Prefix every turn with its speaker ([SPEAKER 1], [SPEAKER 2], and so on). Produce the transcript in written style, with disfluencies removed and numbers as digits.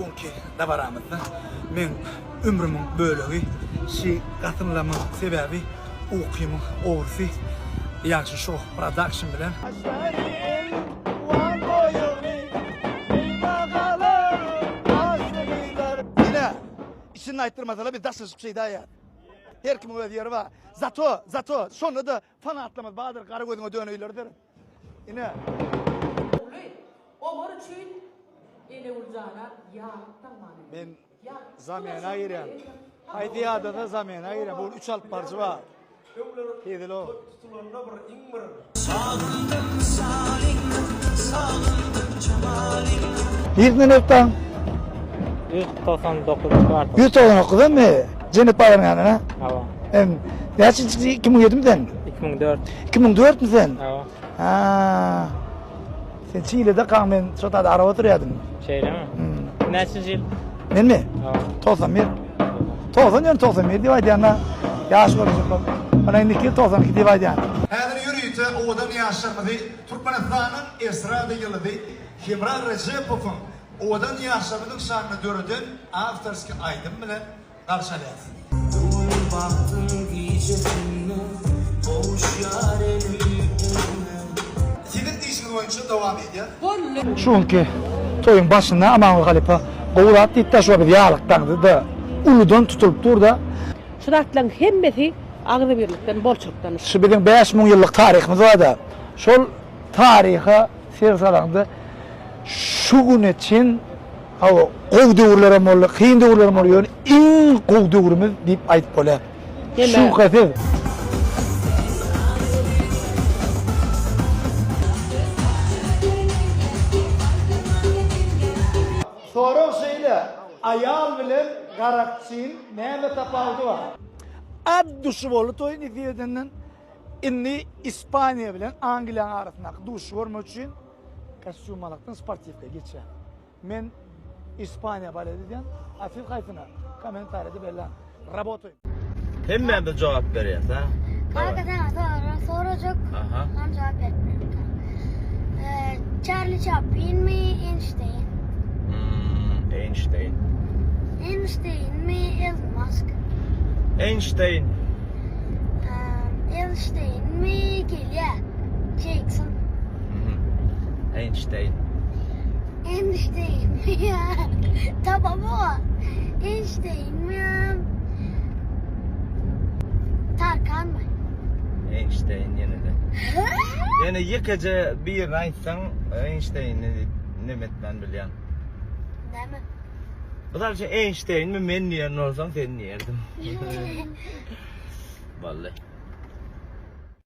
[SPEAKER 1] Onki dabaramyzda meň ömrümiň bölegi şi gasynlamyň sebäbi ukymyň ogrusy Ýagşy Show Production bilen. Ine, içini aýtdyrmasalar biz daşlaşyp şeýdäýýäs. Her kimiň öz ýeri bar. Zato, zato, şonda-da fanatlarymyz bardyr, gara gözüňe döneýlerdir. Ine.
[SPEAKER 2] Ogly Omar üçin Eneguljana ýaglyk daňman eken.
[SPEAKER 1] Men zamena girýän. Haýsy ýadasa zamena girýän. Bu gün üç alyp baryjy bar. Hezil o. Nireden öpdüň?
[SPEAKER 3] 199 kwartal.
[SPEAKER 1] 199 mi? Jennet bazaryň ýanyna?
[SPEAKER 3] Hawa.
[SPEAKER 1] Em, näçinji 2007 mi sen?
[SPEAKER 3] 2004.
[SPEAKER 1] 2004 mi sen?
[SPEAKER 3] Hawa.
[SPEAKER 1] Ha. Sen Çilede kaň men şo taýda araba sürýärdim.
[SPEAKER 3] Şeýlemi?
[SPEAKER 1] Hmm.
[SPEAKER 3] Näçinji ýyl?
[SPEAKER 1] Menmi?
[SPEAKER 3] Hawa.
[SPEAKER 1] 91. 90 ýöne 91 diýip aýdýan-da. Ýaş görünjek bolup. Mana indiki ýyl 92 diýip aýdýan. Häzir ýörite owadan ýaşlarymyzy Türkmenistanyň estrada ýyldyzy Hemra Rejepowyň owadan ýaşlarymyzyň şanyna döreden awtorskiý aýdymy bilen garşy alýas.
[SPEAKER 4] Göwün bagtyň gijesinde gowuşýar elim eliňe.
[SPEAKER 1] Siziň diýşiňiz boýunça dowam edýär. Şu günki toýuň başynda Amanguly halypa gowy zat diýipdi, şo biz ýaglyk daňdy-da, uludan tutulyp dur-da.
[SPEAKER 2] Şu zatlaryň hemmesi agzybirlikden, bolçulykdan.
[SPEAKER 1] Şu biziň 5000 ýyllyk taryhymyz bar-da, şol taryha ser salaňda şu güne çen Hawa, gowy döwürlerem boldy, kyn döwürlerem boldy, ýöne iň gowy döwrümiz diýip aýdyp bolýar. Şübhesiz. Sorag şeýle, aýal bilen garakçyň näme tapawudy bar? At duşy boldy toý nesip edenden. Indi Ispaniýa bilen Angliýanyň arasyndaky duşuşygy görmek üçin kostýum alakdan sportiwka geçýän. Men Ispaniýa balet edýän, a siz haýsyna? Kommentariýada belläň. Rabotaýym.
[SPEAKER 5] Hemmämiz jogap berýäs ha.
[SPEAKER 6] Kaka saňa sorag sorajak.
[SPEAKER 5] Aha.
[SPEAKER 6] Sen jogap berip bilermikä? Ee, Charlie Chaplin mi, Einstein?
[SPEAKER 5] Hmm, Einstein.
[SPEAKER 6] Einstein mi, Elon Musk?
[SPEAKER 5] Einstein.
[SPEAKER 6] Ee, Einstein mi, gelýä? Jackson.
[SPEAKER 5] Mhm. Einstein.
[SPEAKER 6] Einstein mi ya? Tamam o. Einstein mi ya? Tarkan mı?
[SPEAKER 5] Einstein ýene-de. Ýene ýekeje birini aýtsaň, Einsteini neme etmän bilýän.
[SPEAKER 6] Näme?
[SPEAKER 5] Mysal üçin Einsteinmi men diýen bolsaň sen diýerdim. Boldy.